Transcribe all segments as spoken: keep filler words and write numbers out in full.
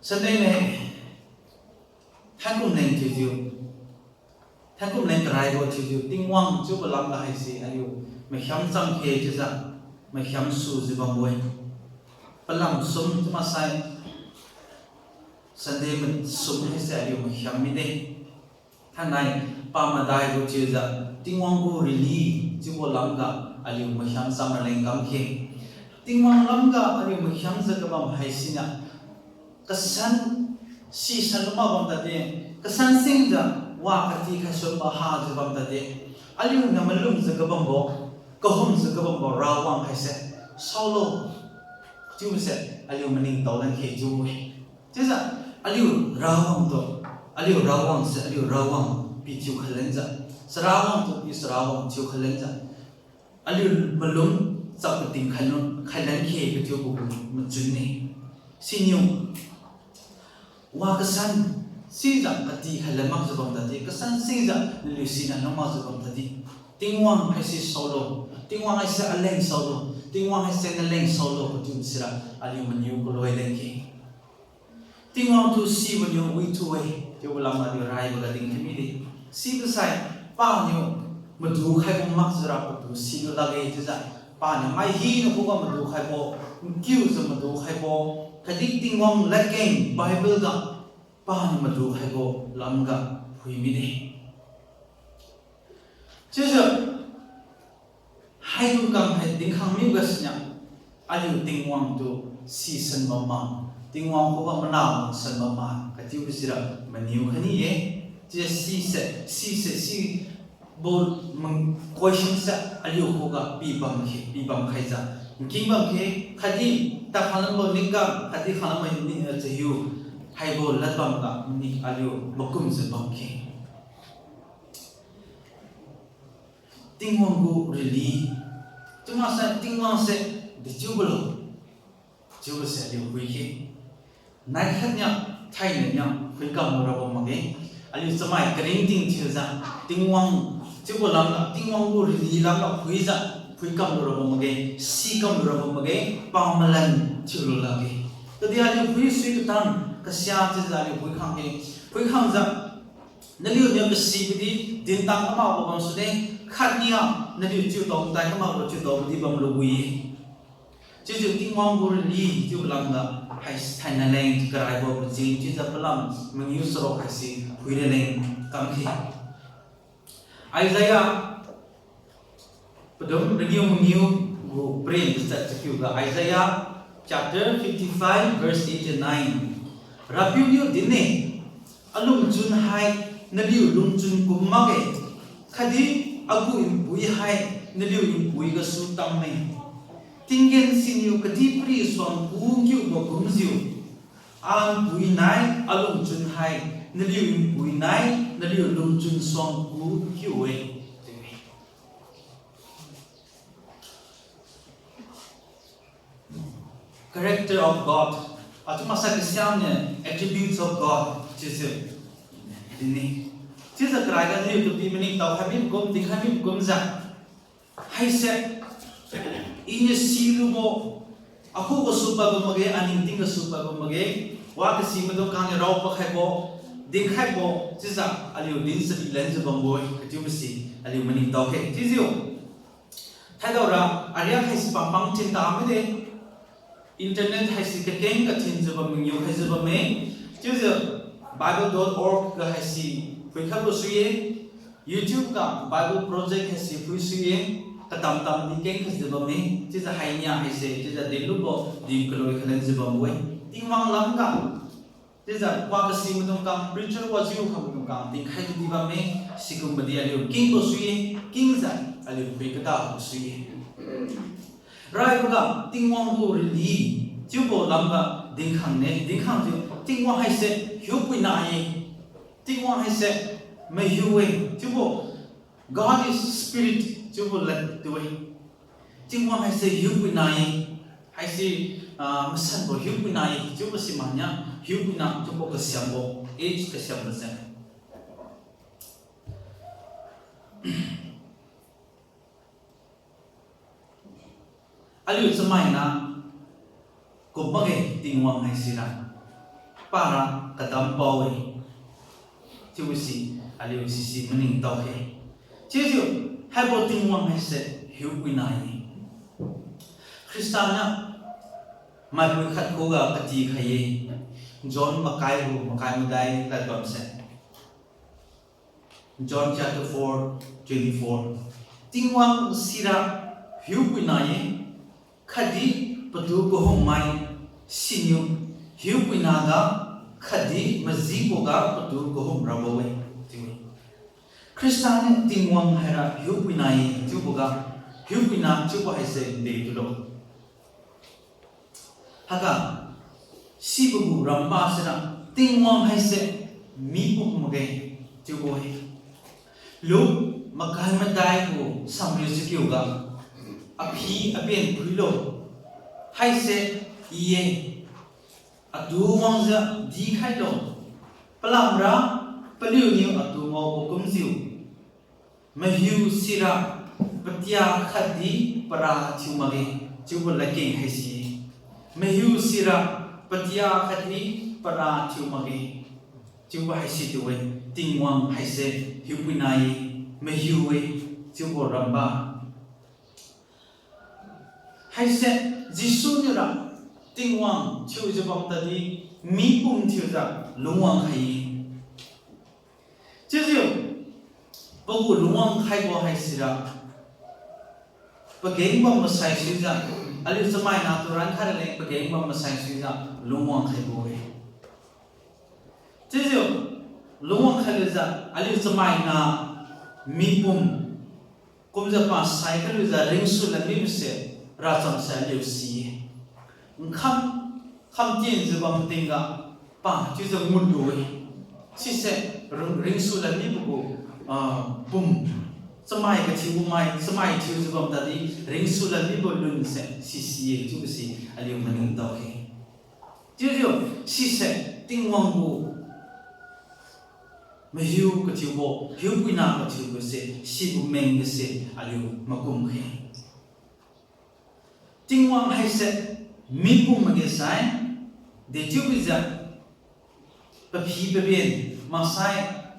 Sunday niu, thangkum leng thiujiu, thangkum leng karaibo thiujiu, Tingwang chiubo lamga haise aliu makhiam cham khe chiujiu, makhiam sujiu bambo-e. Palam sum chiu maksai, Sunday masum haise aliu makhiam mide. Thainai pamadaibo thiujiu, Tingwang gu rili chiubo lamga aliu makhiam cham raleng kam khe. Tingwang lamga aliu makhiamjiu kabam haisiniu, kasan sisan lu mak bam tade, kasan singjiu wa katikhai sunbo hajiu bam tade, aliuniu malumjiu kabambo, kahumjiu kabambo rawang haise saolo chiubose aliu maningtao lan khe chiu-e. Chiujiu aliu rawang tu, aliu rawangse aliu rawang pithiu khai lanjiu, charawang tu pi charawang thiu khai lanjiu, aliu malum chap kating khai lan, khai lan khe kathiubo gu machun-e. Siniu wa kasan sijiu katikhai lan makjiu bam tadi, kasan sijiu naliu sina lan makjiu bam tadi, Tingwang haise saolo, Tingwang haise aleng saolo, Tingwang haise naleng saolo kathiu sira aliu maniu kaloi leng khe. Tingwang tu sibo niu withu-e chiubo lam aliu raiboga dinkhai mide. Sibosai paniu madu khaibo makjiura patu silu lakge chiujiu, paniu mai hina khuga madu khaibo, nkiujiu madu khaibo, khatdi Tingwang ladkeng Bible ga paniu madu khaibo lamga phui mide. Chiujiu, haidung kam hai dinkhang mibo gasuniu, aliu Tingwang tu sisan bamma, Tingwang khuga mana wangsan bamma kathiubo sira maniu khai ni-e. Chiujiu sise, sise sibo mang question se aliu khuga pibam khe, pibam khaijiu, nking bam khe, khatdi ta khanlambo ningkam, khatdi khanlambo ni, eh, chahiu, haibo ladbamga ni aliu makumjiu bam khe. Tingwang gu rili. Chiu maksai Tingwang se dechiubo lo chiubose aliu phui khe. Naikhat nia, thainai nia phuikam lu rabo makge. Aliu chamai karingting thiujiu, Tingwang chiubo lamga, Tingwang gu rili lamga phuijiu, phuikam lu rabo makge, sikam lu rabo makge, pamalan thiulu lakge. Khatdi aliu phui sui katang kasia chiujiu aliu phuikhang khe. Phuikhangjiu, naliuniu kasibodi dintang kamakbo bamsune, khatnia naliu chiutao matai kamakbo chiutaobodi bamlu wi-e. Chiujiu Tingwang gu rili chiu lamga hai thainai leng karaibo pacheng chiujiu palam mangiu charuk haise phuira leng kam khe. Isaiah padum rigiu mangiu gu paren tachat chakiuga Isaiah chapter fifty-five verse eight and nine. RAPIU niu din-e, alungchun hai naliu lungchun kum makge, khatdi agu npui hai naliu npui gasu tamme. Tinggen siniu kadihpiri suang ku nkiubo kumjiu, anpui nai alungchun hai naliu npui nai naliu lungchun suang ku nkiu-e. Character of God. Achiu maksai kasiamniu attributes of God chiujiu dinne. Chiujiu karaiga naliutu pi maningtao khai mi kum, dinkhai mi kumjiu, haise Iniu silubo, akhu gasu padbo makge, aningting gasu padbo makge, wa kasi maidung khangniu raopa khaibo, dinkhaibo chiujiu aliu din chari lenjiu bambo-e kathiubo si aliu maningtao khe. Chiujiu, thaidaora ariak haise pampang thinta mide. Internet haise kakeng kathinjiu bam mangiu khaijiu bamme. Chiujiu Bible dot org ga haise phuikhaibo sui-e. YouTube ga Bible Project haise phui sui-e. Katam tamdi keng khaijiu bamme. Chiujiu hainia haise chiujiu dinlubo din kaloi khalenjiu bambo-e. Tingwang lamga chiujiu wa kasi maidung khang, preacher wajiu khang maidung khang dinkhai tudi bamme. Sikumbo di aliu kingbo sui-e, kingjiu aliu phui kadabo sui-e. Raiboga Tingwang gu rili chiubo lamga dinkhang ne, dinkhangjiu Tingwang haise hiupuina-e. Tingwang haise mahiu-e chiubo, God is spirit chiubo lad tu-e. Tingwang haise hiupuina-e, haise, ah, masanbo hiupuina-e chiubo si mania, hiupuina chiubo kasiambo, age kasiambo se. Aliu chamaina kum makge Tingwang haisira. para kadam pao-e. Chiubo si, aliu sisi maningtao khe. Chiujiu, haibo Tingwang haise hiupuina-e. Khrista niu maipui khat khuga katikhai-e. John makai gu makai madai ladbamse. John chapter four, twenty-four. Tingwang sira hiupuina-e, khatdi patu kahumai siniu hiupuina ga, khatdi majiboga patu kahum rabo-e, chiu-e. Khrista niu Tingwang haira hiupuina-e chiuboga, hiupuina chiubo haise detulo. Haiga, sibo gu ramba sira, Tingwang haise mipum makge, chiubo-e. Luke makai madai gu samriu chakiuga, aphi aben phuilo, haise I-e, atu wangjiu dikhailo, palamra paliuniu atu ngaobo kumjiu, mahiu sira patia khatdi para thiu makge, chiubo ladkeng haise. Mahiu sira patia khatdi para thiu makge, chiubo haise chiu-e. Tingwang haise hiupuina-e, mahiu-e, chiubo ramba. Haise Jesu niura Tingwang thiujiu bam tadi, mipum thiujiu lungwang khai-e. Chiujiu, pagu lungwang khaibo haisira, pageng bam masaisuijiu, aliu chamaina tu rankhai raleng pageng bam masaisuijiu lungwang khaibo-e. Chiujiu, lungwang khailujiu aliu chamaina mipum kumjiu pa sai khailujiu ringsu lan mibose rachamse aliu si-e. Nkham, kham tienjiu bam tingga pa chiujiu ngut lu-e. Sise ring, ringsu lan mibo gu, ah, pum, chamai kathiubo mai, chamai thiujiu bam tadi ringsu lan mibo lunse si si-e chiubo si aliu maningtao khe. Chiujiu, sise Tingwang gu mahiu kathiubo, hiupuina kathiubose, sibo mengbose aliu makum khe. Tingwang haise mipum makge sai, dechiubijiu paphi paben maksai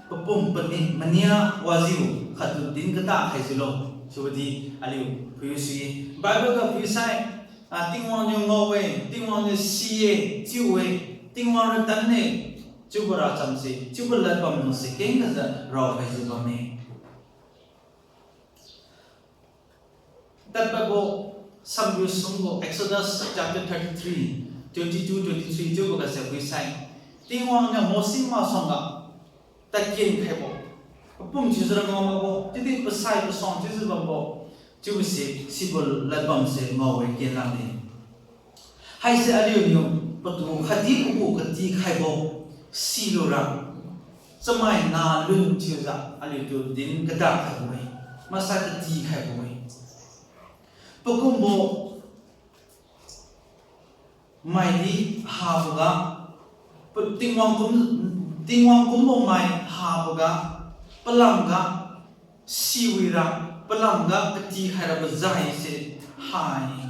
papum pani mania wajiu khattu din kada khaijiulo, chiubodi aliu phuisu-e. Bible ga phuisai, ah, Tingwang niu ngao-e, Tingwang niu si-e, chiu-e, Tingwang ra tan-e, chiubo rachamse, chiubo ladbam lungse kengkhajiu raokhaijiu bamme. Tadpadbo samriu sungbo Exodus chapter thirty-three, twenty-two, twenty-three chiubo gase phuisai, Tingwang niu Mose masuangga tadken khaibo, papum thiujiu ra ngao makbo, chiudi pasai pasuang chiujiu bambo, chiubose sibo ladbamse ngao-e kenlakge. Haise aliuniu patu khatdi pagu katikhaibo silura, chamaina lun thiujiu aliutu din kada khaibo-e, maksai katikhaibo-e. Pakumbo maidi haboga, pa- Tingwang kum, Tingwang kumbo mai haboga, palamga siwira, palamga katikhairabo jaise ha-e.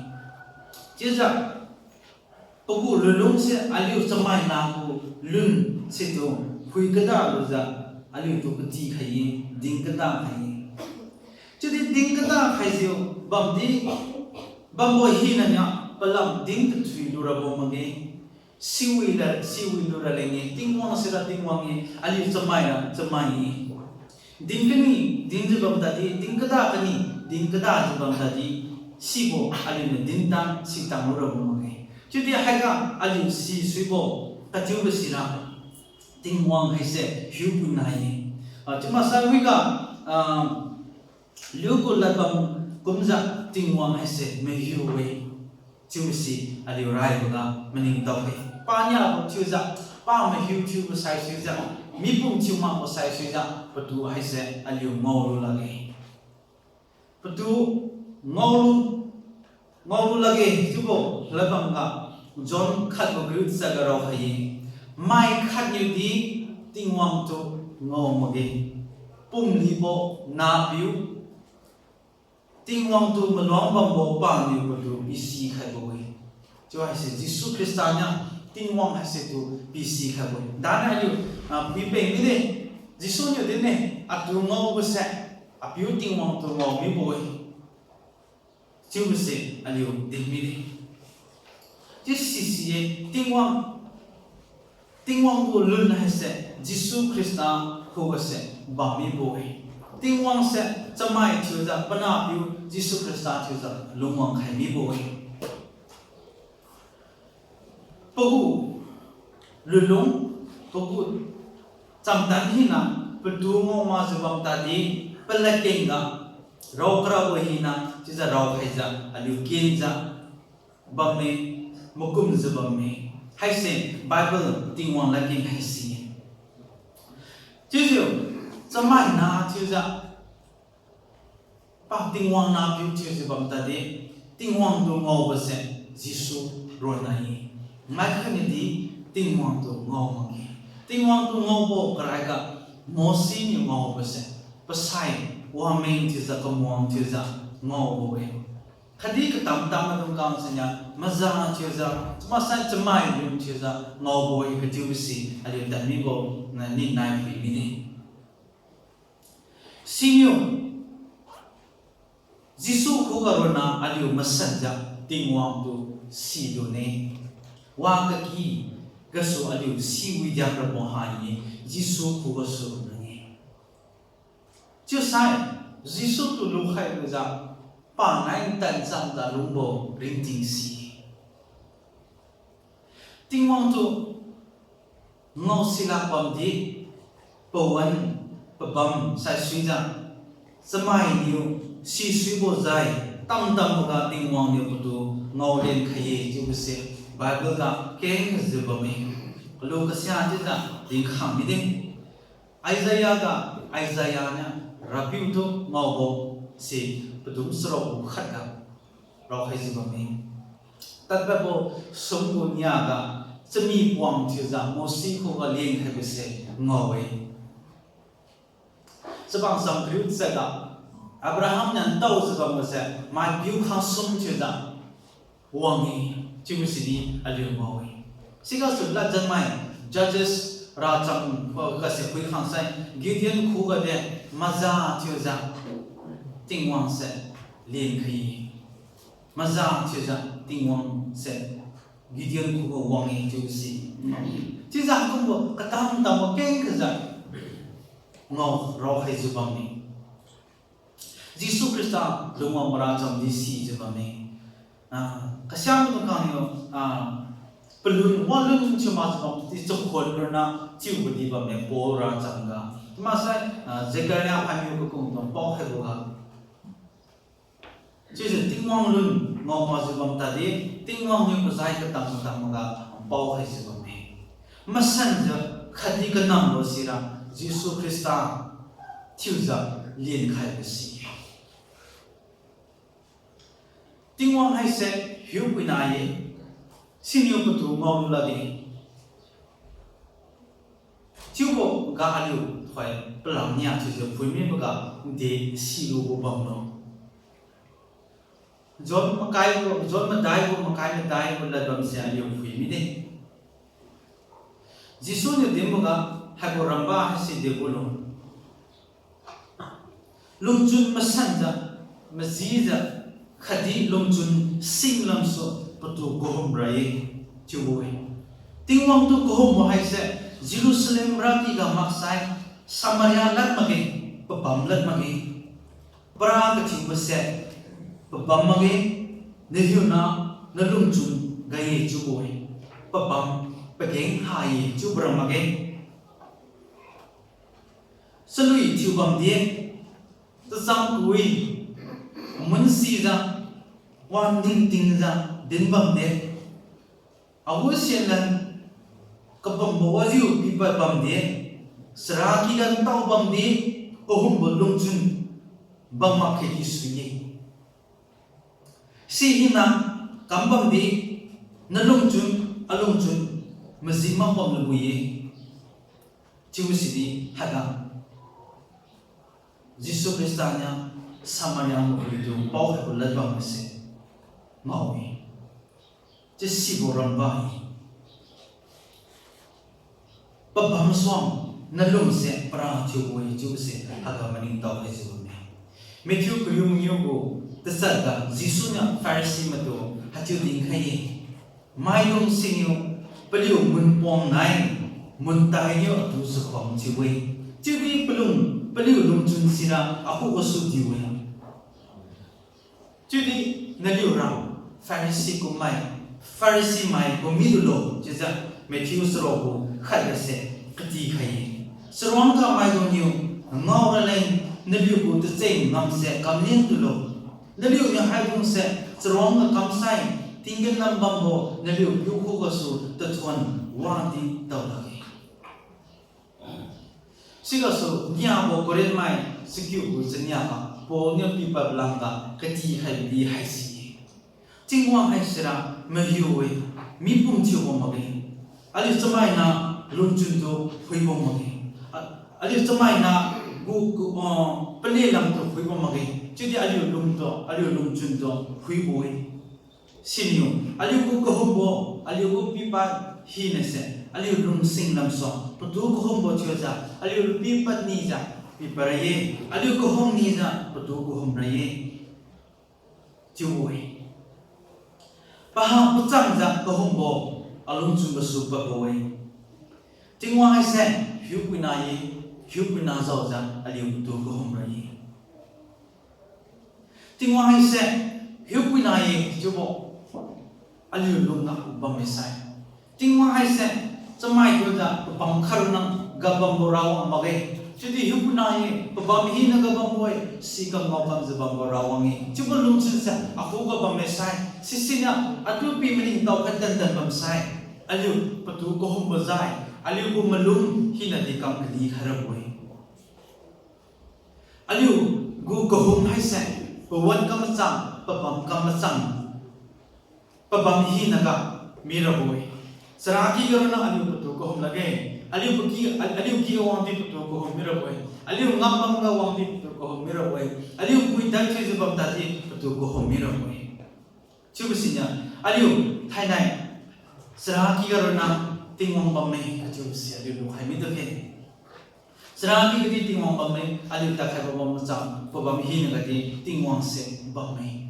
Chiujiu pagu lunlungse aliu chamaina gu lun situ phui kada lujiu aliutu katikhai-e, din kada khai-e. Chiudi din kada khaijiu bamdi, bambo hinaniu palam din kathui lurabo makge. Siwi la, siwi lura leng-e, Tingwang sira Tingwang-e, aliu chamaira chamai-e. Din kani dinjiu bam tadi, din kada kani din kadajiu bam tadi, sibo aliuniu dintang sitang lurabo makge. Chiudi haiga aliu sisuibo kachiubo sira, Tingwang haise hiupuina-e. Ah, chiumaksai wiga, ah, Luke gu ladbam kumjiu Tingwang haise mahiu-e, chiubo si aliu raiboga maningtao khe. Paniabo thiujiu, pa mahiu thiubo saisuijiu, mipum thiu makbo saisuijiu, patu haise aliu ngaolu lakge. Patu ngaolu, ngaolu lakge chiubo ladbamga John khatbo kariu chaga raokhai-e. Mai khatniudi Tingwang tu ngao makge. Pumlibo nahpiu, Tingwang tu maluang bambo paniu patu pisikhaibo-e. Chiu haise Jesu Khrista niu Tingwang haise tu pisikhaibo-e. Daniu aliu, ah, pipeng mide. Jesu niu dinne, atu ngaobo se, apiu Tingwang tu ngao mibo-e. Chiubo se aliu din mide. Chiu sisi-e, Tingwang, Tingwang gu lun haise Jesu Khrista khuga se bam mibo-e. Tingwang se chamai thiujiu, panahpiu Jesu Khrista thiujiu lungwang khai mibo-e. Pagu lunlung, pagu chamtan hina, patu ngao makjiu bam tadi, paladkeng ga, rao karabo hina, chiujiu raokhaijiu, aliu kenjiu bamme, makumjiu bamme. Haise Bible Tingwang ladkeng haise. Chiujiu, chamaina thiujiu, pa Tingwang nahpiu thiujiu bam tadi, Tingwang tu ngaobo se Jesu ronna-e. Maikhat niudi Tingwang tu ngao makge. Tingwang tu ngaobo karaiga Mose niu ngaobo se, pasai wameng thiujiu, kamuang thiujiu ngaobo-e. Khatdi katam-tam maidung kang siniu maza thiujiu, maksai chamai lun thiujiu ngaobo-e kachiubo se aliu tadmibo nani nai phui mide. Siniu Jesu khuga ronna aliu masanjiu Tingwang tu silune. Wa kaki gasu aliu siwi diak rabo ha-e, Jesu khugasu ronna-e. Chiusai, Jesu tu lukhai lujiu, panai ntan chamjiu lungbo ringting si-e. Tingwang tu ngao silak bamdi, pawan pabam saisuijiu, chamainiu sisuibo jai, tamtamboga Tingwang niu patu ngao lenkhai-e chiubo se Bible ga kengkhajiu bamme. Kalu kasia chiujiu dinkhang mide. Isaiah ga, Isaiah niu Rapiu tu ngaobo se padum charuk gu khatga raokhaijiu bamme. Tadpadbo sum gu niaga chami puang thiujiu Mose khuga lenkhaibo se ngao-e. Chabang cham kariu chaga Abraham niu ntaojiu bambo se maipiu khang sum thiujiu wang-e, chiubo sidi aliu ngao-e. Sigasu ladjanmai Judges racham, ah, gase phuikhang sai Gideon khuga de maza thiujiu Tingwang se lenkhai-e. Maza thiujiu Tingwang se Gideon khuga wang-e chiubo si ngao-e. Chiujiu kumbo katam-tambo kengkhajiu ngao raokhaijiu bamme. Jesu Khrista lungwang maracham di sijiu bamme. Ah, kasiamaidung khang niu, ah, palun walun thiu makjiu bamdi chakhuan ronna chiubo di bamme Paul racham ga. Maksai, ah, Zechariah phaimiu kakung tu paokhaiboga. Chiujiu Tingwang lun ngao makjiu bam tadi, Tingwang niu pazai katam-katam ga paokhaijiu bamme. Masanjiu khatdi kanambo sira Jesu Khrista thiujiu lenkhaibo si-e. Tingwang haise hiupuina ye, siniu patu ngaolu lakge. Chiubo ga aliu thoi palam nia chiujiu phuimiboga de silubo bamlo. John makai gu, John madai gu, makai madai gu lad bamse aliu phui mide. Jesu niu dinboga haibo ramba haise degu lo. Lungchun masanjiu, majijiu, khatdi lungchun singlamsu patu kahum ra-e, chiubo-e. Tingwang tu kahumbo haise Jerusalem rakyga maksai Samaria lad makge, pabam lad makge. Para kathiubose pabam makge, nahiuna nalungchun ga-e chiubo-e, pabam pageng ha-e chiubo ra makge. Chalui thiu bamde, tachang kui, mun sijiu, wan dingtingjiu din bamde, agu sienlan kabambo wajiu pipad bamde, charakyga ntao bamde, kahumbo lungchun bam makge di sui-e. Sihina kam bamdi, nalungchun, alungchun, maji mak bam lubo-e. Chiubo sidi haiga Jesu Khrista niu Samaria mapuitu paokhaibo lad bamse ngao-e. Chiu sibo ramba-e. pabam suang nalungse para thiubo-e chiubose haiga maningtao khaijiu bamme. Matthew kariu mangiu gu tachatga Jesu niu Pharisee maitu haichiu dinkhai-e, maidung siniu paliu munpong nai muntainiu atu chakhuang thiu-e, chiudi palung, paliu lungchun sira akhugasu diu-e. Chiudi naliura Pharisee kummai, Pharisee mai kum midulo chiujiu Matthew charuk gu khatgase katikhai-e. Charuangga maidungniu ngaoraleng naliu gu tacheng ngamse kamlin tulo. Naliuniu haidungse charuangga kamsai tinggen lam bambo naliu piu khugasu tathuon wadi daolakge. Sigasu niabo Corinth mai chakiu gu chania ga Paul niu pipad lamga katikhai bidi haisi-e. Tingwang haisira mahiu-e, mipum thiubo makge. Aliu chamaina lungchuntu phuibo makge. A-, aliu chamaina gu, gu, ah, pale lamtu phuibo makge. Chiudi aliu lungtu, aliu lungchuntu phuibo-e. Siniu, aliu gu kahumbo, aliu gu pipad hinase, aliu lungsing lamsu, patu kahumbo thiujiu, aliu pipad nijiu, pipad ra-e, aliu kahum nijiu, patu kahum ra-e. Chiubo-e. Paha pachangjiu kahumbo, alungchun gasu padbo-e. Tingwang haise, hiupuina-e, hiupuina jaojiu, aliu patu kahum ra-e. Tingwang haise, hiupuina-e chiubo, aliu lungga bammi sai. Tingwang haise, chamai tujiu pabam kharuna ga bambo rawang makge. Chiudi hiupuina-e, pabam hinaga bambo-e, sikam ngaokamjiu bambo rawang-e chiubo lungchunse akhuga bamme sai. Sisiniu atu pi maningtao khat tantan bamsai, aliu patu kahumbo jai, aliu gu malum hinadi kam kali khairabo-e. Aliu gu kahum haise, pawan kamachang, pabam kamachang, pabam hinaga mirabo-e. Charaky garonna aliu patu kahum lakge. Aliu paky, aliu ky wangdi patu kahum mirabo-e. Aliu ngambamga wangdi patu kahum mirabo-e. Aliu pui dai thiujiu bam tadi patu kahum mirabo-e. Chiubo siniu, aliu thainai charaky garonna Tingwang bamme kachiubose aliu lukhai midu khe. Charaky gadi Tingwang bamme, aliu tadkhaibo bam machang, pabam hinagadi Tingwang se bamme.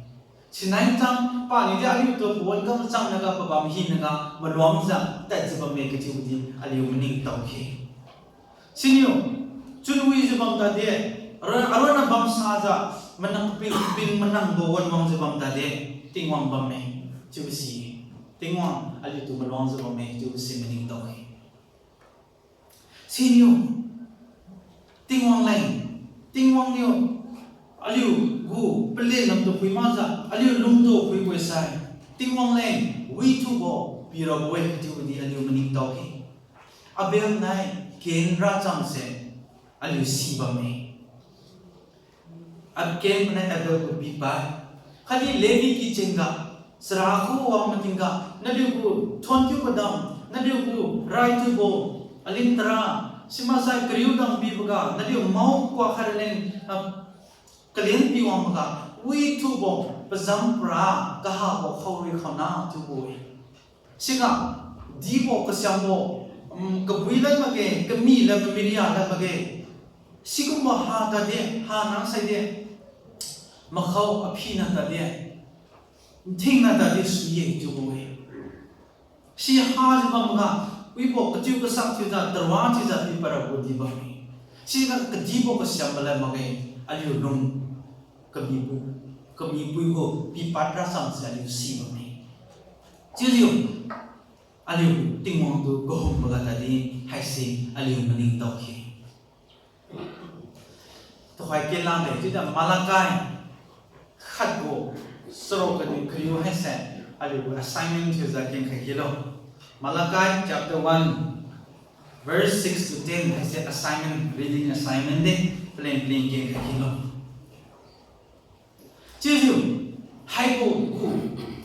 Sinai chang paniudi aliutu pawan kamachang naga pabam hinaga maluangjiu tadjiu bamme kachiubodi aliu maningtao khe. Siniu, chunwijiu bam tadi, aronna bamsajiu, manang ping, ping manangbo wan wangjiu bam tadi, Tingwang bamme chiubo si, Tingwang aliutu maluangjiu bamme chiubo si maningtao khe. Siniu, Tingwang leng, Tingwang niu aliu gu pale lamtu phui makjiu, aliu lungtu phuibo sai, Tingwang leng withubo pirabo-e kachiubodi aliu maningtao khe. Abel nai Cain rachangse aliu si bamme. Ab Cain panai Abel gu pipad. Khatdi Levi kichengga, chara khu wang matingga, naliu gu thuonkiu padam, naliu gu raithubo, alin tara, simaksai kariu dang piboga, naliu mao kuak khairaleng, ah, kalen piwangboga, withubo pazam para kahabo khaorui khaona chiubo-e. Siga, dibo kasiambo, um, kabui lad makge, kami lad, kamiria lad makge. Sikumbo ha tadi, ha nangsaidi, makhao aphina tadi, nthingna tadi sui-e chiubo-e. Si hajiu bamga, wibo kachiu kasak thiujiu, tarwa thiujiu pipadrabo di bamme. Siga kadibo kasiambo lad makge, aliu lung, kamipui, kamipui gu pipad rachangse aliu si bamme. Chiujiu, aliu Tingwang tu kahumboga tadi haise aliu maningtao khe. Tuhoi kenlade chiujiu Malachi khatgu charuk gadi kariu haise aliu assignment thiujiu kengkhai khilo. Malachi chapter one, verse six to ten haise assignment, reading assignment de, paleng paleng kengkhai khilo. Chiujiu, haibo gu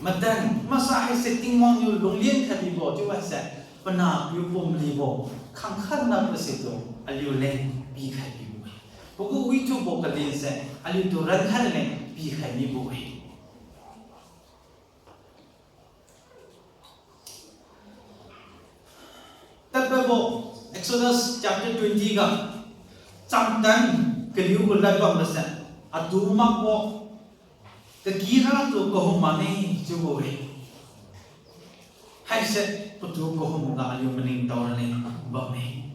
madan, maksai haise Tingwang niu lunglin khai bibo chiu haise, panahpiu pumlibo khangkhat nabose tu aliuleng pikhai bibo-e. Pagu withubo kalinse aliutu rankhai leng pikhai mibo-e. Tadpadbo, Exodus chapter twenty ga chamtan kaliu gu lad bambo se, atu makbo kakira tu kahum mane chiubo-e. Haise patu kahum ga aliu maningtao raleng bamme.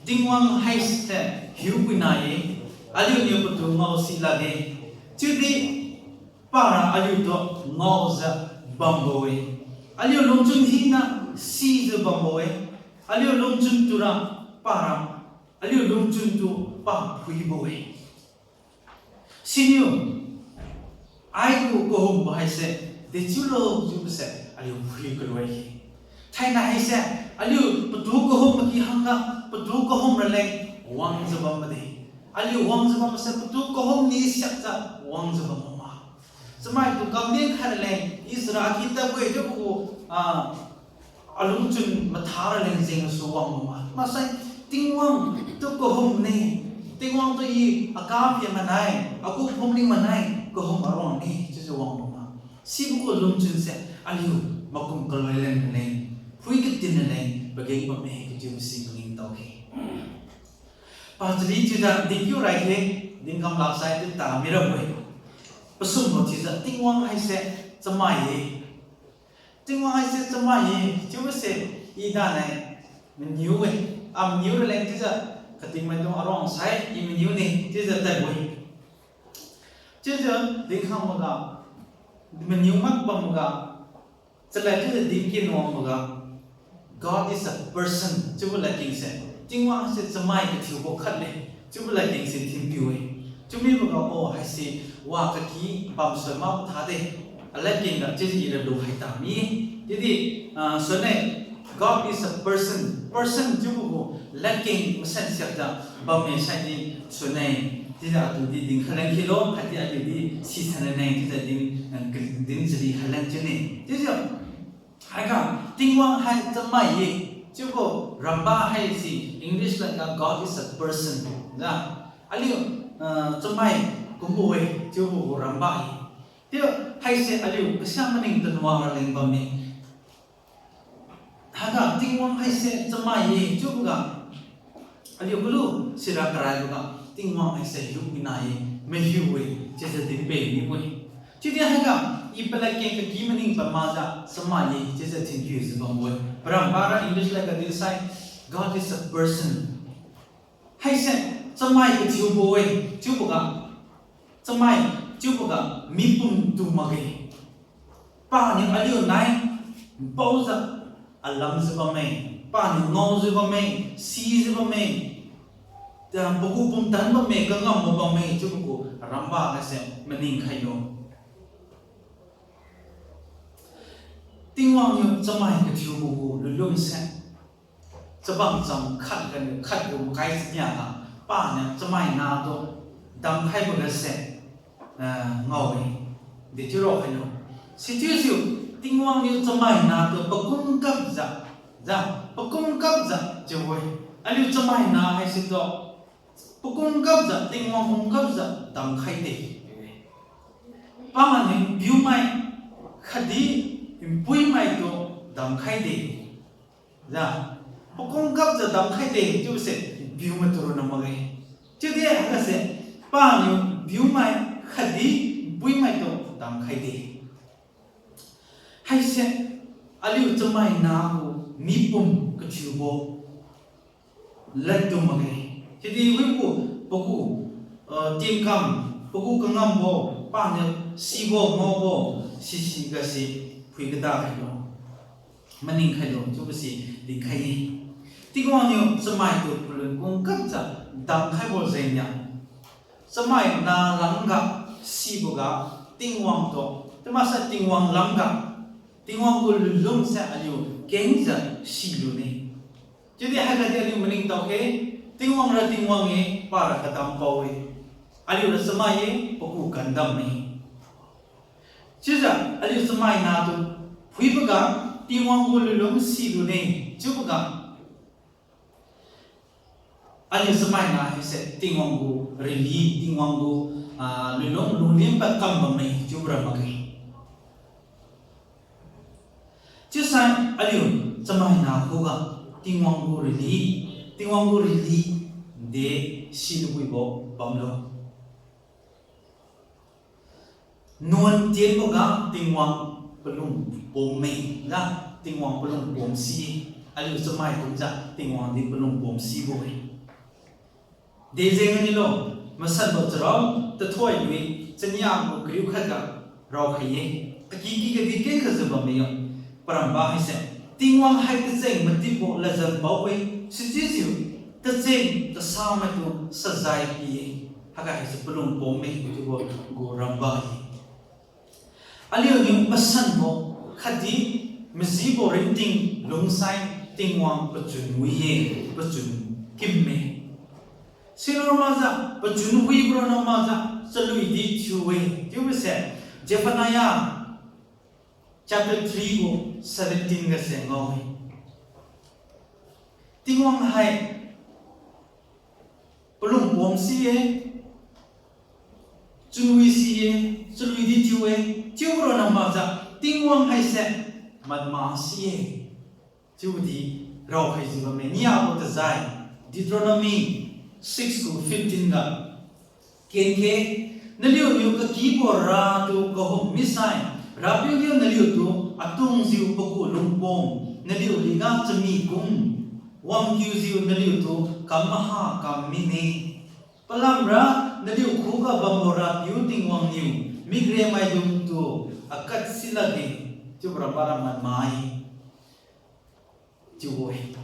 Tingwang haise hiupuina-e, aliuniu patu ngao si lakge. Chiudi para aliutu ngaojiu bambo-e. Aliu lungchun hina sijiu bambo-e. Aliu lungchun tura para, aliu lungchun tu pa phuibo-e. Siniu, aigu kahumbo haise dechiulo chiubo se aliu phui kaloi-e. Thainai haise aliu patu kahum maki hangga patu kahum raleng wangjiu bambo de. Aliu wangjiu bambo se patu kahum ni siakjiu wangjiu bambo ma. Chamaitu kamdin khai raleng Israel ki tadbo-e chiubo gu, ah, alungchun matha raleng jengsu wangbo ma. Maksai Tingwang tu kahum ne, Tingwang tu i aka phi manai, agu phumling manai, kahum aruang ne chiujiu wangbo ma. Sibo gu lungchun se aliu makum kaloi leng raleng, phui katin raleng pageng bamme kachiubo si maningtao-e. Pachari chiujiu dinkiu rai khe, dinkam laksai chiu ta mirabo-e. Pasumbo chiujiu Tingwang haise chamai-e. Tingwang haise chamai-e chiubo se i danai maniu-e. A maniu raleng chiujiu katingmaidung aruang sai i maniu ne chiujiu tadbo-e. Chiujiu dinkhangboga, maniu mak bamboga, chalad chiujiu dinkin wangboga, God is a person chiubo ladkeng se, Tingwang se chamai kathiubo khatle chiubo ladkeng se thinpiu-e. Chiumiboga o haise wa kaki bamsoi mak thade, aladkeng ga chiujiu ira lukhai ta mi-e. Chiudi, ah, suine, God is a person. Person chiubo gu ladkeng masan siakjiu bamme saidi suine. Chiujiu atudi dinkhai lan khilo, khatdi aliudi sisan rane chiujiu din, ah, din chari khai lan chiune. Chiujiu haiga Tingwang hai chamai-e chiubo ramba haise English ladga God is a person. Ga aliu, ah, chamai kumbo-e chiubo gu ramba-e. Chiu haise aliu kasiang maning tanwa raleng bamme. Haiga Tingwang haise chamai-e chiuboga, aliu kalu sira karaiboga, Tingwang haise hiupuina-e, mahiu-e chiujiu dinpad mibo-e. Chiudi haiga i paladkeng kaki maning pamakjiu chamai-e chiujiu thinpiujiu bambo-e. Parambara English ladga dinsai, God is a person. Haise chamai kathiubo-e chiuboga, chamai chiuboga mipum tu makge. Paniu aliu nai npaojiu alamjiu bamme, paniu ngaojiu bamme, sijiu bamme, ah, pagu pumtan bamme, kangambo bamme chiubo gu ramba haise maning khailo. Tingwang niu chamai kathiubo gu lunlung se chabang cham khat ganiu khatgu makai chania ga, paniu chamai natu damkhaiboga se, ah, ngao-e. Dechiu raokhailo. Sichiujiu Tingwang niu chamai natu pakum kapjiu, ja, pakum kapjiu chiubo-e. Aliu chamai na haisitu pakum kapjiu, Tingwang kum kapjiu damkhaide. Paniu piumai khatdi npuimaitu damkhaide. Ja, pakum kapjiu damkhaide chiubose piumaitu ronna makge. Chiudi haigase paniu piumai khatdi npuimaitu damkhaide. Haise aliu chamai nagu mipum kathiubo ladtu makge. Chiudi wibo pagu, ah, tingkam, pagu kangambo, paniu sibo ngaobo, sisigase phui kada khailo, maning khailo chiubose dinkhai-e. Tingwang niu chamaitu palun kum kapjiu damkhaibo jengniu chamai na lamga siboga Tingwang tu, chiumaksa Tingwang lamga, Tingwang gu lunlungse aliu kengjiu silune. Chiudi haigadi aliu maningtao khe, Tingwang ra Tingwang-e, para kadampao-e. Aliura chamai-e, pagu kandamme. Chiujiu aliu chamai natu phuiboga Tingwang gu lunlung silune chiuboga aliu chamai na haise Tingwang gu rili, Tingwang gu, ah, lunlung lunglim pad kam bamme chiubora makge. Chiusai aliu chamai na khuga Tingwang gu rili, Tingwang gu rili de silubuibo bamlo. Nuan tienbo ga Tingwang palung pom-e, na, Tingwang palung pom si-e, aliu chamai kumjiu Tingwang di palung pom sibo-e. Dejeng anilo, Masanbo charao tathoi lui, chania gu kariu khat ga raokhai-e. Aky ky gadi kengkhajiu bamme yo. Paramba haise, Tingwang hai tacheng matipbo ladjan pao-e, sichiujiu tacheng kasamaitu sajai pi-e. Haiga haise palung pom-e chiubo gu ramba-e. Aliuniu masanbo khatdi majibo ringting lungsai Tingwang pachun wi-e, pachun kim-e. Sirona makjiu pachun wibo rona makjiu chalui di thiu-e chiubose Zephaniah chapter three gu seventeen gase ngao-e. Tingwang hai palung pom si-e, chunwi si-e, chalui di thiu-e, chiubo rona makjiu Tingwang haise matma si-e. Chiudi raokhaijiu bamme niabo tajai, Deuteronomy six gu fifteen ga kenkhe, naliuniu kakibo ratu kahum misai, RAPIU niu naliutu atungjiu pagu lungpom naliu liga chami kum wangkiujiu naliutu kam maha kam mine. Palamra naliu khuga bambo RAPIU Tingwang niu mikremaidungtu akhat silakge, chiubo ramba ra matma-e chiubo-e.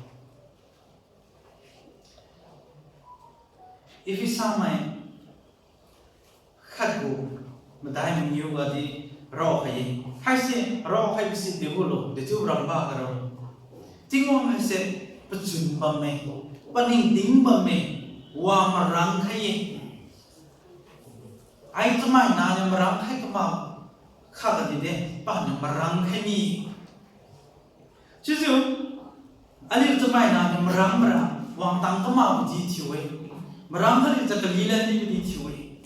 Ephesamai khat gu madai mangiu gadi raokhai-e. Haise raokhaibo si degu lo, dechiu ramba ga rao. Tingwang haise pachun bamme, paningting bamme, wa marang khai-e. Ai chamaina niu marang khai kama kha gadi de, paniu marang khai mi. Chiujiu, aliu chamaina niu marang mara, wangtang kamakbo di thiu-e. Marang khatdi cha kalilan di thiu-e.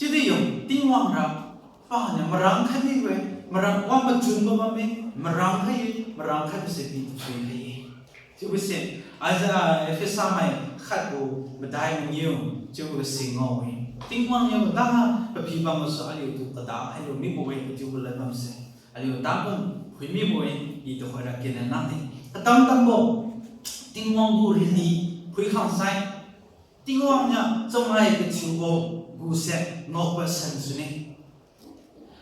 Chiudi yo, Tingwang ra, paniu marang khai mibo-e, marang wang machunbo bamme, marang khai-e, marang khaibose pi tasui khai-e. Chiubose, Isaiah, Ephesamai khat gu madai mangiu chiubo si ngao-e. Tingwang niu kadang papi bambosu aliutu kada hailu mibo-e, kachiubo lad bamse aliu takum phui mibo-e, i tuhoira kena nangdi. Katam tambo, Tingwang gu rili phuikhang sai, Tingwang niu chamai kathiubo guse ngaopa san sune.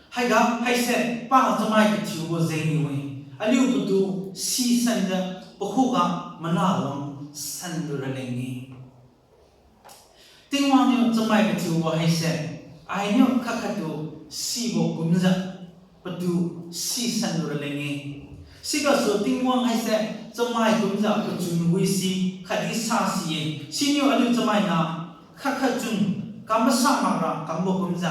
Haiga haise pa chamai kathiubo jengniu-e. Aliu patu sisanjiu pakhuga mana wang sanlu raleng-e. Tingwang niu chamai kathiubo haise, ainiu khat khattu sibo kumjiu patu sisanlu raleng-e. Sigasu Tingwang haise chamai kumjiu pachun wisi khatdi sa si-e. Siniu aliu chamaina khat khat chun kam masa makra kambo kumjiu,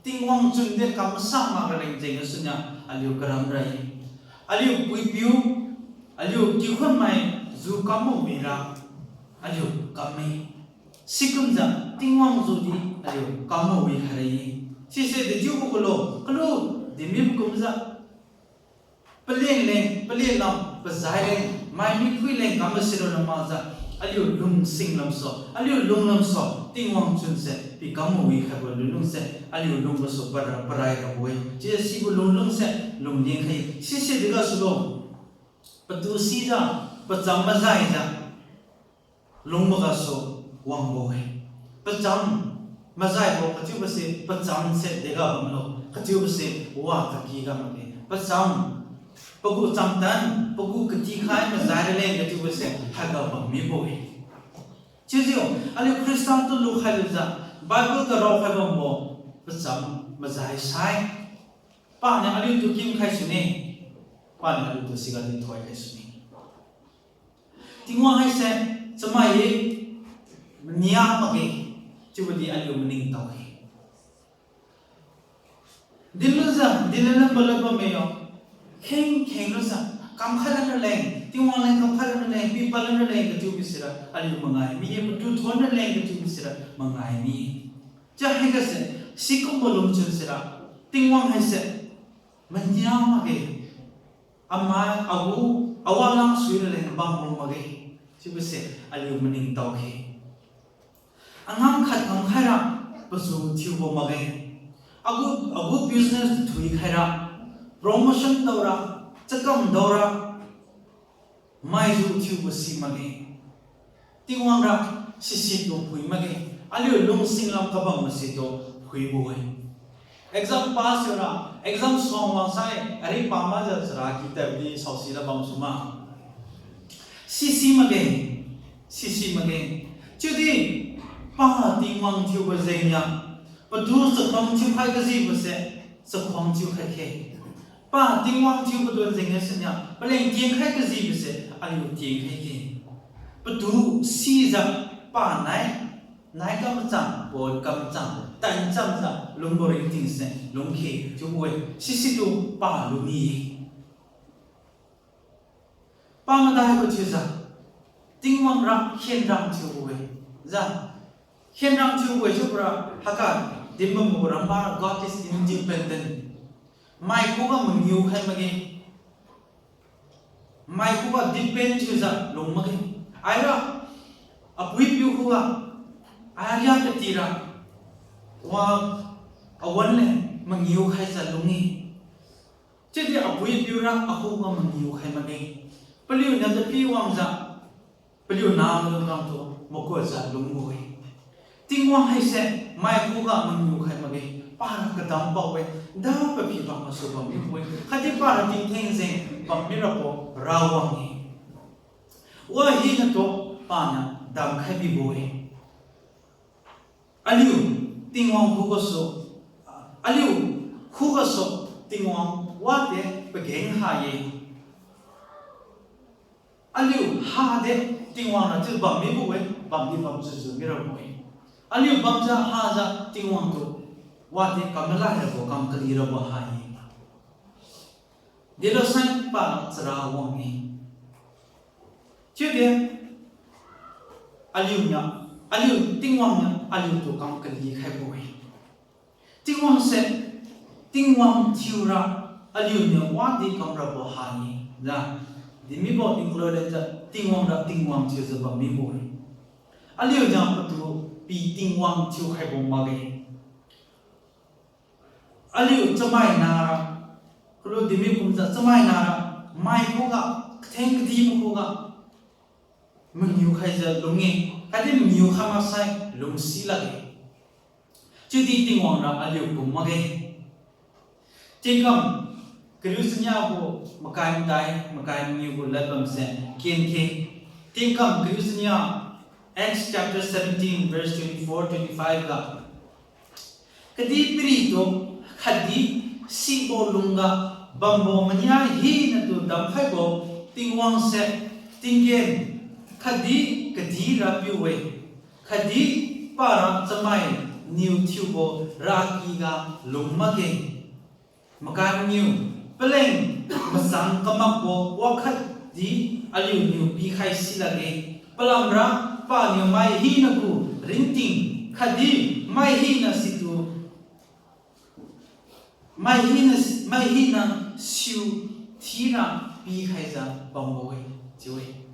Tingwang chunde kam masa mak raleng jeng gasuniu aliu karam ra-e. Aliu puipiu, aliu kikhunmai ju kambo mira aliu kamme. Sikumjiu Tingwang judi aliu kambo wi khai ra-e. Sise dejiubo kulo, kalu dimibo kumjiu paleng leng, paleng lam, pazai leng, mai mikhui leng kambo sirona makjiu, aliu lungsing lamsu, aliu lung lamsu Tingwang chunse pi kambo wi khaibo lunlungse aliu lungbosu para parai rabo-e. Chiujiu sibo lunglungse lungleng khai-e. Sise degasulo, patu sijiu, pacham majaijiu lungbo gasu wangbo-e. Pacham majaibo kachiubose pachamse dega bamlo, kachiubose wa kakiga makge. Pacham, pagu chamtan, pagu katikhai majai raleng kachiubose haiga bam mibo-e. Chiujiu, aliu Christian tu lukhai lujiu, Bible ga raokhai bambo pacham majai sai, paniu aliutu kimkhai sune, paniu aliutu siga dinthoi khai sune. Tingwang haise chamai-e, mania makge, chiubodi aliu maningtao-e. Dinlujiu, dinlulan bala bamme yo. Kheng kheng lujiu, kamkhai lan raleng, Tingwang leng kamkhai lan raleng, pipad lan raleng kachiubo sira aliu mangai mi-e, patu thon raleng kachiubo sira mangai mi-e. Chiu haigase, sikumbo lungchun sira, Tingwang haise mania makge. Amai, agu, Awa lang sui raleng bambo makge. Chiubose aliu maningtao khe. Angang khat kamkhaira paju thiubo makge. Agu, agu business thuikhaira, promotion daora, chakam daora, maitu thiubo si makge. Tingwang ra sisitu phui makge. Aliu lungsinglam kabam masitu phuibo-e. Exam pass thiura, exam suang wangsai, ari pamakjiu chara kitaddi saosi la bamsu ma. Sisi makge, sisi makge. Chiudi pa Tingwang thiubo jengniu, patu chakhuang thiukhai kajibose chakhuang thiukhai khe. Pa Tingwang thiubo don jengniu siniu paleng tiengkhai kajibose aliu tiengkhai khe. Patu sijiu pa nai, nai kamchang, pon kamchang, tan chamjiu lungbo ringtingse lungkhe chiubo-e, sisitu pa luni-e. Pamadaibo chiujiu, Tingwang ra khenrang thiubo-e. Jiu, khenrang thiubo-e chiubora haiga dinbambo ramma, God is independent. Mai khuga mangiu khai makge. Mai khuga depend thiujiu lung makge. Aira, apui-apiu khuga, aria katira, wa, awan leng mangiu khaijiu lung-e. Chiudi apui-apiu ra akhuga mangiu khai makge. Paliuniu tapi wangjiu, paliu namaidung kamtu makujiu lungbo-e. Tingwang haise mai khuga mangiu khai makge, para kadam pao-e, da paphi bam masu bammibo-e, khatdi para tingtheng jeng bammi rabo rawang-e. Wa hinatu paniu damkhai bibo-e. Aliu Tingwang khugasu, aliu khugasu Tingwang wade pageng ha-e. Aliu hade Tingwang ra chiu bammibo-e, bamdi bam chiujiu mirabo-e. Aliu bamjiu hajiu Tingwang tu wade kam malai rabo, kam kali rabo ha-e. Delosai pa chara wang-e. Chiudi aliuniu, aliu Tingwang niu aliutu kam kali khaibo-e. Tingwang se, Tingwang thiura aliuniu wadi kam rabo ha-e, jiu, dimibo included jiu Tingwang ra Tingwang thiujiu bammibo-e. Aliuniu patu pi Tingwang thiukhaibo makge. Aliu chamaina ra, kalu dimi kumjiu chamaina ra, mai khuga, katheng kadibo khuga mangiu khaijiu lung-e, khatdi mangiu khai maksai lungsi lakge. Chiudi Tingwang ra aliu kum makge. Tingkam kariu chania gu makai madai, makai mangiu gu ladbamse kenkhe. Tingkam kariu chania, Acts chapter seventeen, verse twenty-four, twenty-five ga, kadihpiritu khatdi sibo lungga bambo mania hinatu damkhaibo Tingwang se tinggen khatdi kadih Rapiu-e, khatdi para chamainiu thiubo rakyga lung makge. Makai mangiu, paleng machang kamakbo wakhatdi aliuniu pikhai silakge. Palamra paniu mai hina gu ringting khatdi mai hina situ mai hina, mai hina siu thira pikhaijiu bambo-e, chiu-e.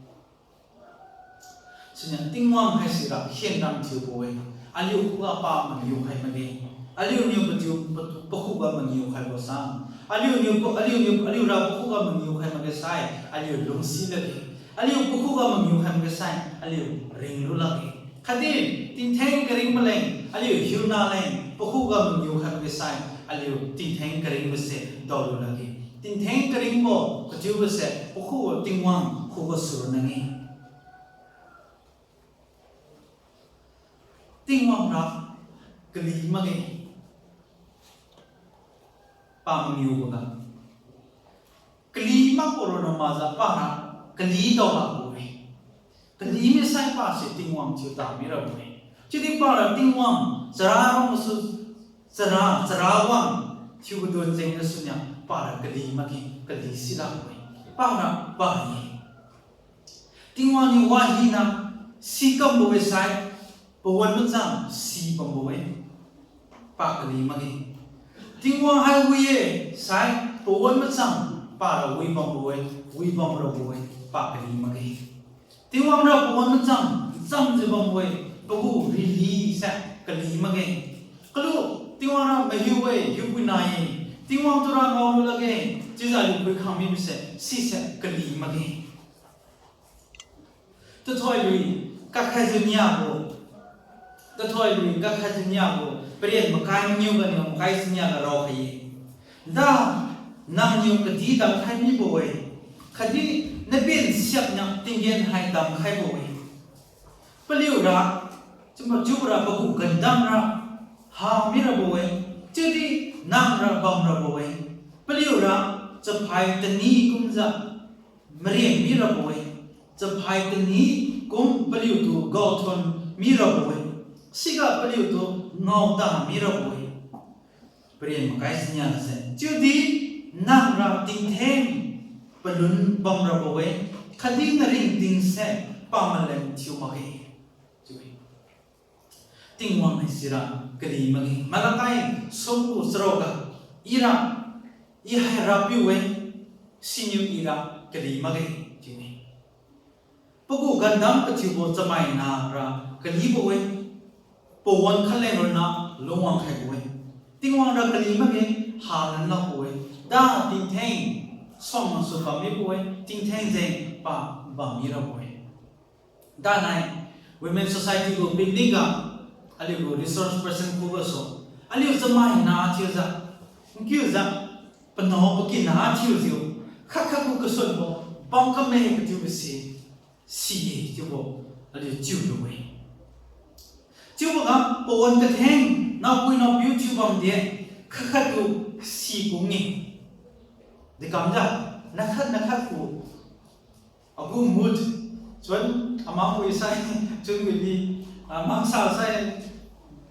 Siniu Tingwang haisira khenrang thiubo-e. Aliu khuga pa mangiu khai makge. Aliuniu patiu, pa, pakhuga mangiu khaibo sang, aliuniu pa, aliuniu, aliura pakhuga mangiu khai makge sai, aliu lungsi lakge. Aliu pakhuga mangiu khai makge sai, aliu ringlu lakge. Khatdi tingtheng karing maleng, aliu hiuna leng pakhuga mangiu khai makge sai, aliu tingtheng karingbose daolu lakge. Tingtheng karingbo kachiubose pakhu Tingwang khugasu nang-e. Tingwang ra kali makge. Pa mangiuboga kali makbo ronna makjiu para kali daolakbo-e. Kali misai pase Tingwang thiuta mirabo-e. Chiudi para Tingwang chara wangsu, chara, chara wang thiubo don jeng gasuniu para kali makge, kali silakbo-e. Para pa-e. Tingwang niu wahina si kambo-e sai, pawan machang si bambo-e. Pa kali makge. Tingwang hai wi-e sai, pawan machang Para wi bambo-e, wi bamrabo-e, pa kali makge. Tingwang ra pawan macham, chamjiu bambo-e, pagu rili se kali makge. Kalu, Tingwang ra mahiu-e, hiupuina-e, Tingwang tura ngaolu lakge, chiujiu aliu phuikhang mibose, sise kali makge. Tathoilui kakhaijiu niabo, tathoilui kakhaijiu niabo, paren makai maniu ganiu makai siniaga raokhai-e. Da, nangniu kadi damkhai mibo-e, khatdi naben siakniu tinggen hai damkhaibo-e. Paliura, chiubo chiubora pagu gandamra ha mirabo-e, chiudi nangra bamrabo-e. Paliura chaphai tani kumjiu mareng mirabo-e, chaphai tani kum paliutu gaothon mirabo-e, siga paliutu ngaota mirabo-e. Paren makai siniase, chiudi nangra tingtheng palun bamrabo-e, khatdi naringtingse pamaleng thiu makge. Chiu-e. Tingwang haisira kali makge. Malakai sumgu charoga, ira, I hai Rapiu-e, siniu ira kali makge, chiu-e. Pagu gandam kathiubo chamaina ra kalibo-e, pawan khatleng ronna lungwang khaibo-e. Tingwang ra kali makge, halan lakbo-e. Da tingtheng suangsu bam mibo-e, tingtheng jeng pa bam mirabo-e. Danai Women Society gu picnic ga, aliugu resource person khugasu, aliu chamaina thiujiu, nkiujiu, panao pakina thiujiu, khat khat gu kasunbo bam kamme kathiubose, si-e chiubo aliu chiulu-e. Chiuboga pawan katheng, naopui naopiu thiu bamdi, khat khat tu si kung-e. Dekamjiu, nakhat nakhat gu agu mood, chun amang wi sai, chun wi di, ah, mangsa sai,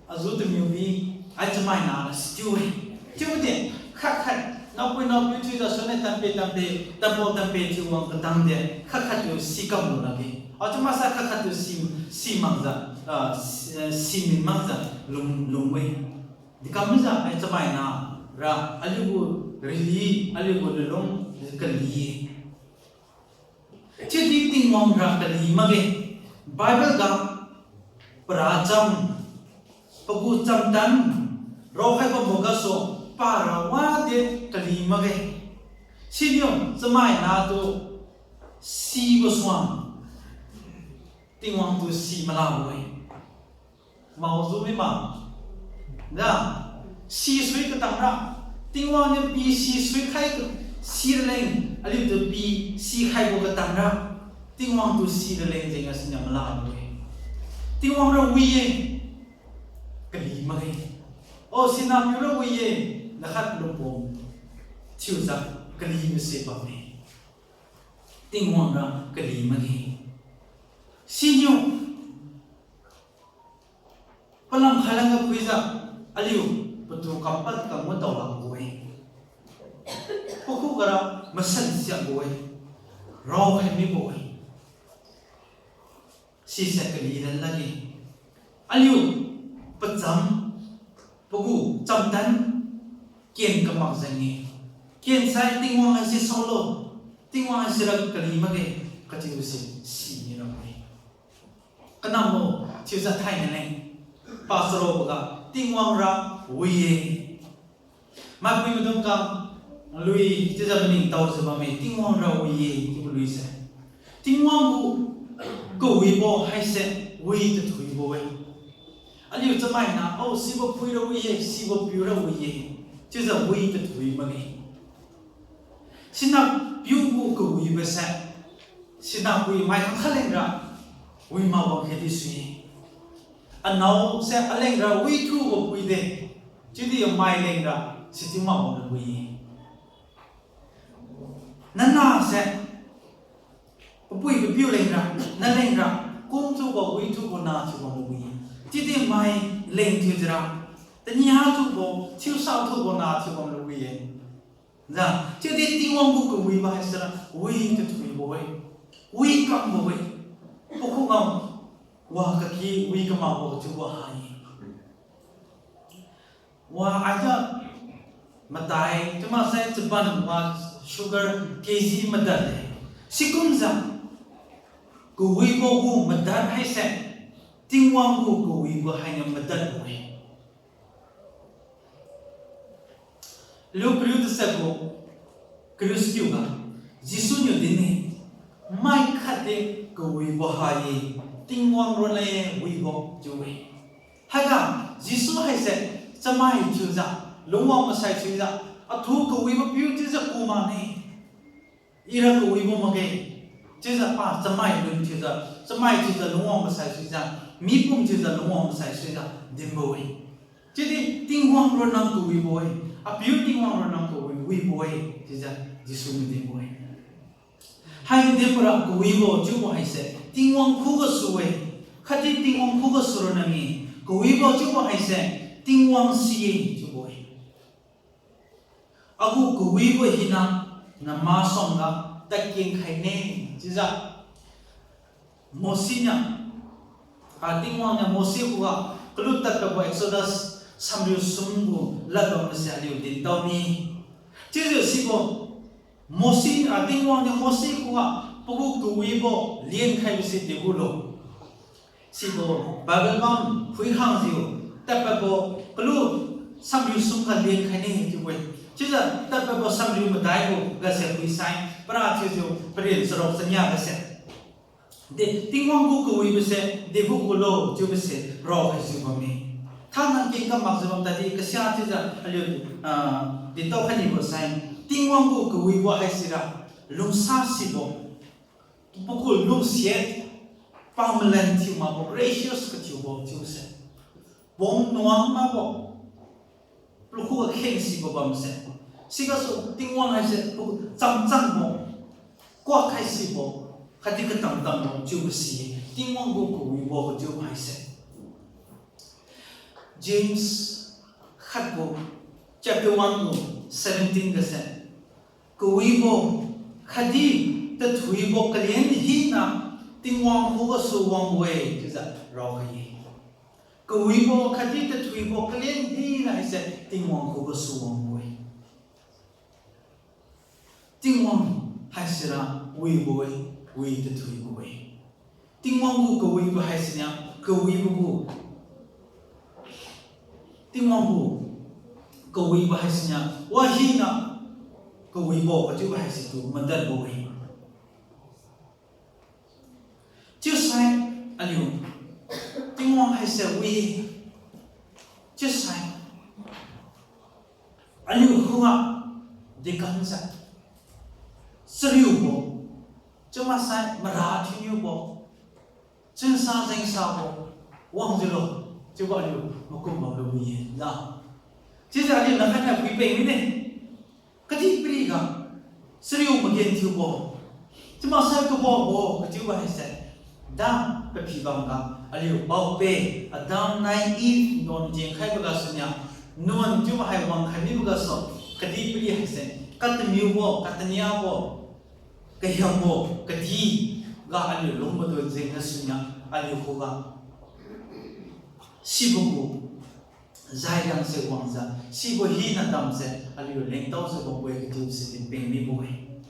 azu tamiu bi, ai chamaina na sichiu-e. Chiudi, khat khat, naopui naopiu thiujiu sune tampe tampe, tambo tampe thiu wang katangdi, khat khat tu si kamlu lakge. Achiu maksa khat khat tu si, si makjiu, ah, si, si min makjiu lung, lung-e. Dekamjiu ai chamaina ra aliugu rili, aliugu lulung kali-e. Chiudi Tingwang ra kali makge. Bible ga paracham, pagu chamtan raokhai bambo gasu para wadi kali makge. Siniu chamaina tu sibo suang Tingwang tu si malabo-e. Maozu mima. Da, sisui katangra, Tingwang niu pi sisui khai, si raleng, aliutu pi sikhaibo katangra, Tingwang tu si raleng jeng gasiniu malabo-e. Tingwang ra wi-e, kali makge. O, sinapiu ra wi-e, nakhat lungpom thiujiu kalibose bamme. Tingwang ra kali makge. Siniu palam khailang ga phuijiu, aliu patu kampad kangma daolakbo-e. Pakhuga ra masan siakbo-e. Raokhai mibo-e. Sise kali lan lakge. Aliu pacham, pagu chamtan ken kamak jeng-e. Ken sai Tingwang haise saolo, Tingwang haisira kali makge, kathiubose si mirabo-e. Kanambo thiujiu thainaleng, pasaroboga Tingwang ra wi-e. Maipui maidung kam lui chiujiu maningtaojiu bamme, Tingwang ra wi-e chiubo luise. Tingwang gu kawibo haise wi tathuibo-e. Aliu chamaina, o, sibo pui ra wi-e, sibo piu ra wi-e, chiujiu wi tathui makge. Sinapiu gu kawibose, sinapui mai khangkha lengra wi mak wang khedi sui-e. Anaose alengra withubo pui de, chiudi mai lengra sichiu mak wang wi-e. Nanase papui papiu lengra, nalengra kumthubo withubo nathiubo wi-e. Chiudi mai leng thiujiura, tania thubo, thiusa thubo nathiubo wi-e. Ja, chiudi Tingwang gu kawibo haisira wi tathuibo-e, wi kambo-e. Pakhuga wa kaki wi kamakbo chiubo hai. Wa aijiu matai chiu maksai chaban wa sugar K G madad-e. Sikumjiu kawibo gu madad haise Tingwang gu kawibo hainiu madadbo-e. Aliu kariu tachatbo kariu sikiuga Jesu niu din-e, mai khatdi kawibo ha-e, Tingwang ronna-e wibo chiu-e. Haiga Jesu haise chamai thiujiu, lungwang masai thiujiu, athu kawibo piu chiujiu ku makne. Ira kawibo makge. Chiujiu pa chamai lun thiujiu, chamai thiujiu lungwang masai suijiu, mipum thiujiu lungwang masai suijiu dinbo-e. Chiudi Tingwang ronna kawibo-e, apiu Tingwang ronna kawi wibo-e, chiujiu Jesu niu dinbo-e. Hai dinbora kawibo chiubo haise Tingwang khugasu-e, khatdi Tingwang khugasu ronna-e. Kawibo chiubo haise Tingwang si-e chiubo-e. Agu kawibo hina nama suangga tadkeng khaine, chiujiu Mose niu, ah, Tingwang niu Mose khuga kalu tadpadbo Exodus samriu sum gu ladbamse aliu dintao mi. Chiujiu sibo Mose, ah, Tingwang niu Mose khuga pagu kawibo lenkhaibo se degulo. Sibo Bible bam phuikhangjiu tadpadbo kalu samriu sum ga lenkhaine chiubo-e. Chiujiu tadpadbo samriu madaibo gase phuisai para thiujiu paren charuk chania gase de, Tingwang gu kawibo se degugulo chiubo se raokhaijiu bamme. Thanang kengkam makjiu bam tadi kasia chiujiu aliu, ah, dintao khainibo sai, Tingwang gu kawibo haisira lungsasibo, pagu lungsiat pamalan thiu makbo, gracious kathiubo chiubo se, pum nuan makbo, palukhuga khengsibo bamse. Sigasu Tingwang haise pachamchambo, kuak khaisibo, khatdi katamtambo chiubo si-e, Tingwang gu kawibo kachiubo haise. James khatgu chapter one gu seventeen gase, kawibo khatdi tathuibo kalen hina Tingwang khugasu wangbo-e chiujiu raokhai-e. Kawibo khatdi tathuibo kalen hina haise Tingwang khugasu wangbo-e. Tingwang haisira wibo-e, wi tathuibo-e. Tingwang gu kawibo haisiniu, kawibo gu, Tingwang gu kawibo haisiniu wahina kawibo kachiubo haisitu madadbo-e. Chiusai aliu Tingwang haise wi, chiusai aliu khuga dekamjiu chariubo, chiumaksai mara thiuniubo, chunsa jengsabo wangjiulo chiubo aliu makum bamlu wi-e na. Chiujiu aliu nakhatna phuipeng mine. Kadihpiriga chariu magenthiubo, chiumaksai kabobo kachiubo haise, da paphi bamga aliu paope Adam nai Eve nuan jengkhaibo gasuniu, nuan chiubo hai wangkhai mibo gasu, kadihpiri haise katamiubo, kataniabo, kahiambo, kadi ga aliu lung maduan jeng gasuniu aliu khuga sibo gu zaidamse wangjiu, sibo hina damse aliu lengtaojiu bambo-e kachiubo si dinpeng mibo-e.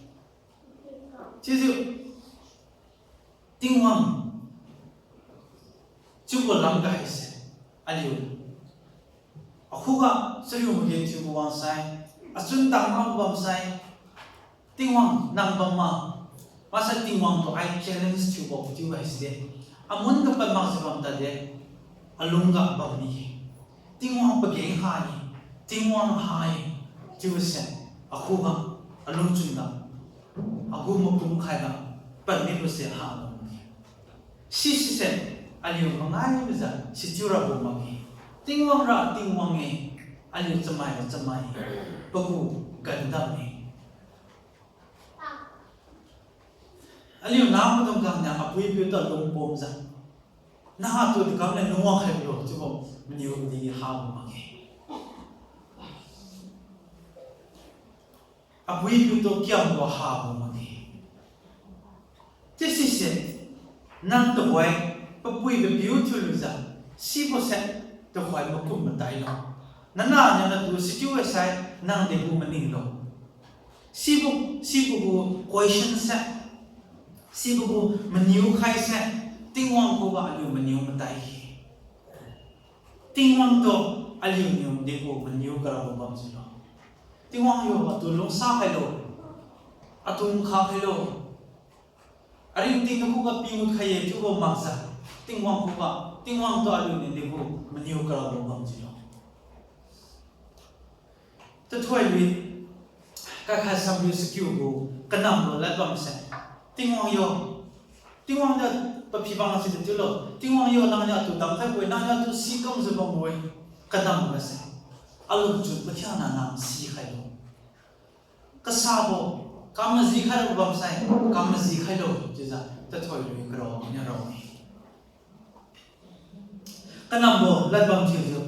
Chiujiu Tingwang chiubo lamga haise aliu akhuga chariu magenthiubo wangsai, achun dang mak bamsai, Tingwang nang bam ma, maksai Tingwang tu ai challenge thiubo chiubo haise de, amun ga pad makjiu bam tade, alungga bammi-e. Tingwang pageng ha-e, Tingwang ha-e chiubo se, akhuga alungchun ga, agu makum khaiga padmibo se ha bam-e. Sisise aliu mangai majiu sichiu rabo makge. Tingwang ra Tingwang-e, aliu chamai ra chamai-e, pagu gandam-e. Aliu namaidung khangniu apui-apiu tu lungpomjiu, natu dekamniu lungwang khailo chiubo maniu di habo makge. Apui-apiu tu kiambo habo makge. Chiusise, nang tuhoi papui papiu thiulujiu, sibose tuhoi makum matailo. Nanah niu natu sichiu-e sai, nang deku maninglo. Sibo, sibo gu question se, sibo gu maniu khai se, Tingwang khuga aliu maniu matai-e. Tingwang tu aliuniu degu maniu karabo bam jilo. Tingwang yo, atu lungsa khailo, atu nkha khailo. Aringting nakhuga pingut khai-e chiubo makjiu, Tingwang khuga, Tingwang tu aliuniu degu maniu karabo bam jilo. Tathoilui, kakhat samriu sakiu gu kanambo lad bamse, Tingwang yo, Tingwang niu paphibang si chiulo, Tingwang yo, nangniu atu damkhaibo-e, nangniu atu sikamjiu bambo-e, kanambo se, alungchun pakhiangna nang sikhailo. Kasabo, kam maji khailo bamsai, kam maji khailo chiujiu tathoilui karao niu rao-e. Kanambo lad bam thiujiu,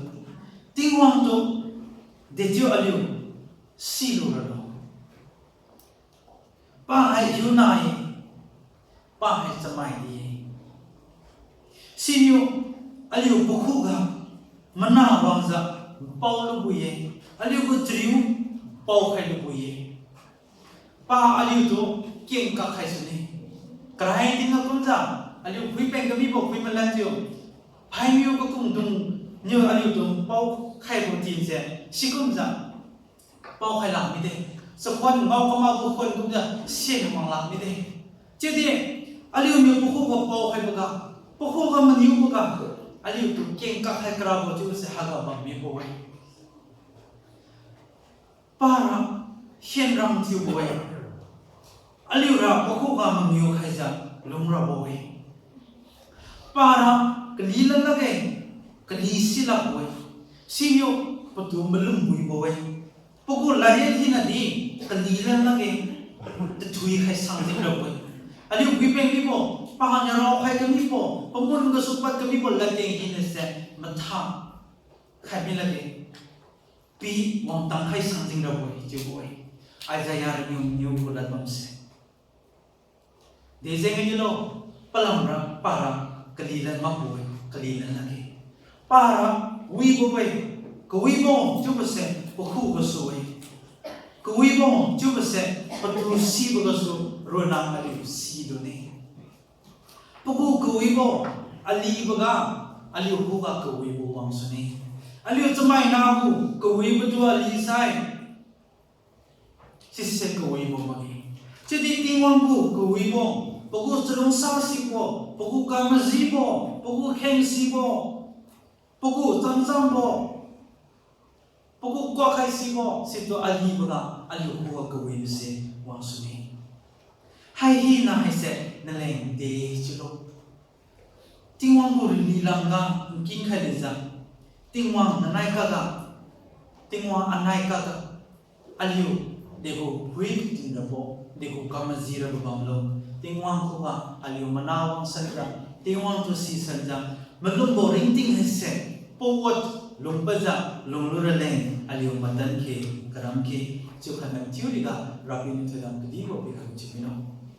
Tingwang tu dechiu aliu silu ralo. Pa hai hiuna-e, pa hai chamai di-e. Siniu aliu pakhuga mana wangjiu pao lubo-e, aliu gu chariu paokhai lubo-e. Pa aliutu kengkak khai sune. Karai tingga kumjiu, aliu phuipeng kamibo phui malan thiu, phaimiu kakungdung niu aliutu paokhaibo tinse, sikumjiu paokhai lak mide. Chakhuan ngao kamakbo khuan kumjiu sen mang lak mide. Chiudi aliuniu pakhuga paokhaiboga, pakhuga maniuboga, aliutu kengkak khai karabo chiubose haiga bam mibo-e. Para henrang thiubo-e. Aliura pakhuga maniu khaijiu lungrabo-e. Para kalilan lakge, kali silakbo-e. Siniu patu malum wibo-e. Pagu ladriat hinadi kalilan lakge, tathui khai sangjing rabo-e. Aliu phuipeng mibo, paniu raokhai kamibo, pamun gasu pad kamibo ladkeng hinase matha khai mi lakge, pi wangtang khai sangjing rabo-e chiubo-e. Isaiah raniu niu gu lad bamse, dejeng dilo, palamra para kalilan makbo-e, kalilan lakge. Para wibo-e, kawibo chiubose pakhu gasu-e. Kawibo chiubose patu sibo gasu ronna aliu sidune. Pagu kawibo aliboga, aliu khuga kawibo wangsune. Aliu chamaina gu kawibo tu ali sai, sise kawibo makge. Chiudi Tingwang gu kawibo, pagu chalungsa sibo, pagu kamajibo, pagu khengsibo, pagu chamchambo, pagu kuakhai sibo, situ aliboga aliu khuga kawibose wangsune. Hai hina haise naleng de chiulo. Tingwang gu rinilamga nking khai lejiu, Tingwang nanai kaga, Tingwang anai kaga, aliu degu phui kating rabo, degu kamaji rabo bamlo, Tingwang khuga aliu mana wangsanjiu, Tingwang tu sisanjiu, malumbo ringting haise, pawat lungpadjiu lunglu raleng aliu matan khe, karam khe, chiukhat nang thiu riga Rapiu niu thoidam kadibo pikhai chiu milo.